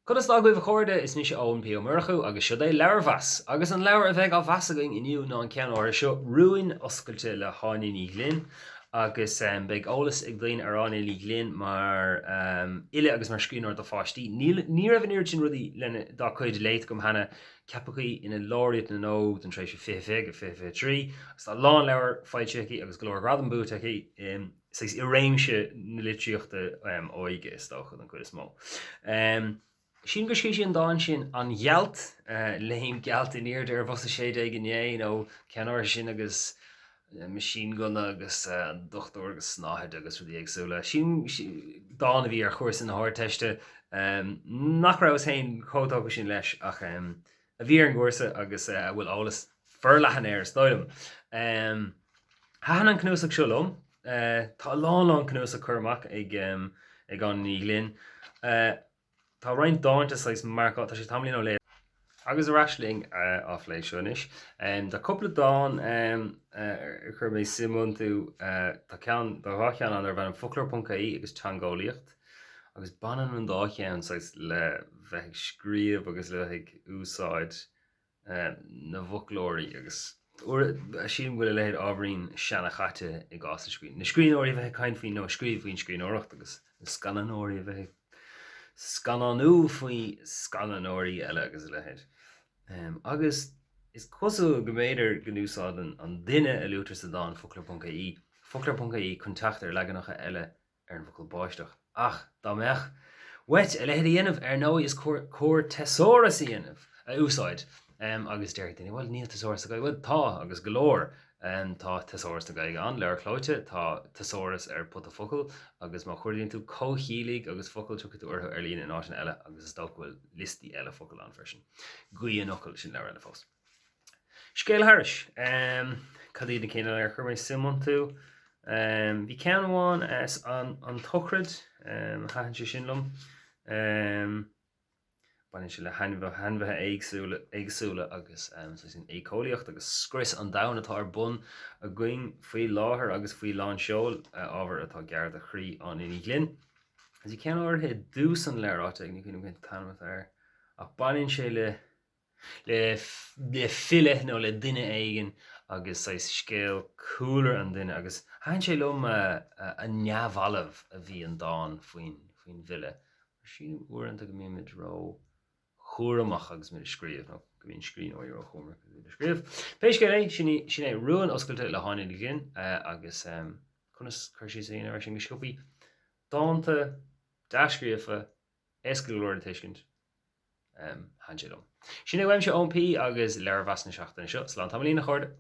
Conas tá agaibh a chairde, is mise Eoin P Ó Murchú agus seod é Leabharmheas! Agus an leabhar a bheidh á mheas againn inniu ná an ceann áirithe seo, Rúin Oscailte le hÁine Ní Ghlinn agus beidh eolas ag daoine ar Áine Ní Ghlinn mar fhile agus mar scríbhneoir do pháistí. Níl, ní raibh an oiread sin rudaí lena, dá cuid léite agam cheana, ceapadh í ina Laureate na nÓg don tréimhse 2020 go 2023 agus tá a lán leabhar foilsithe aici agus go leor gradam buaite aici. saghas i réimse na litríochta óige, is dócha, den chuid is mó. Sílim gur scríobh sí an dán sin, 'An Ghealt', léim gealt in airde ar bhus 16 inné, nó ceann áirithe sin agus meaisínghunna agus an dochtúir agus snáthaid agus rudaí éagsúla. Sílim dán a bhí ar chúrsa na hArdteiste, nach rabhas féin chomh tógtha sin leis ach a bhí ar an gcúrsa agus a bhfuil eolas forleathan air, is dóigh liom. Thaitin an cnuasach seo liom. Tá a lán lán cnuasach curtha amach ag ag Áine Ní Ghlinn. Tá roinnt dánta saghas marcáilte, tá sé tamaillín ó léigh. Agus ar ais linn á phlé seo anois. Tá cúpla dán ar chuir mé suim iontu. Tá ceann, tá dhá cheann ann darb ainm Foclóir.ie agus Teangeolaíocht. Agus baineann an dá cheann saghas le bheith ag scríobh agus le bheith ag úsáid na bhfoclóirí agus sílim go bhfuil a leithéid ábhairín seana-chaite i gcás na scríbhneoirí a bheith ag caint faoi nó ag scríobh faoin scríbhneoireacht agus na scannánóirí a bheith ag scannánú faoi scannánóirí eile agus a leithéid. Agus is cosúil go mb'fhéidir go n-úsáideann an duine a luaitear sa dán foclóir.ie foclóir.ie chun teacht ar leaganacha eile ar an bhfocal báisteach. Ach dá mbeadh uait a leithéid a dhéanamh, ar ndóigh is cóir tesáras a dhéanamh, a úsáid. Agus déarfaidh daoine, bhuel, níl tesáras sa Ghaeilge. Bhuel, tá, agus go leor. Tá tesáras na Gaeilge ann, leabhar clóite, tá tesáras ar Pota Focal, agus má chuardaíonn tú comhchiallaigh agus focail tiocfaidh tú orthu ar líne in áiteanna eile, agus is dócha go bhfuil liostaí eile focal ann freisin. Gaoth an Fhocail, sin leabhar eile fós. Scéal thairis. Cad iad na cinn eile ar chuir mé suim iontu? Bhí ceann amháin as an an tsochraid, thaitin sé sin liom. Baineann sé le hainmhithe éagsúla éagsúla agus saghas an éiceolaíocht agus scrios an domhain atá ar bun againn faoi láthair agus faoi lán seoil, ábhar atá gar do chroí Áine Ní Ghlinn. Bhí ceann áirithe i dtús an leabhair, áit ní cuimhin liom cén t-ainm atá air, ach baineann sé le le file nó le duine éigin agus saghas scéal cúlra an duine agus thaitin sé liom a neamhbhalbh a bhí an dán faoin faoin bhfile mar sílim uaireanta go mbímid ró chúramach agus muid ag scríobh nó go mbíonn scríbhneoirí ró chúramach agus iad ag scríobh. Pé scéal é, sin sin é Rúin Oscailte le hÁine Ní Ghlinn agus conas cur síos a dhéanamh air sin go sciobtha? Dánta dea-scríofa, éasca go leor le tuiscint. Thaitin sé liom. Sin é uaimse Eoin P agus leabharmheas na seachtaine seo. Slán tamaillín a chairde.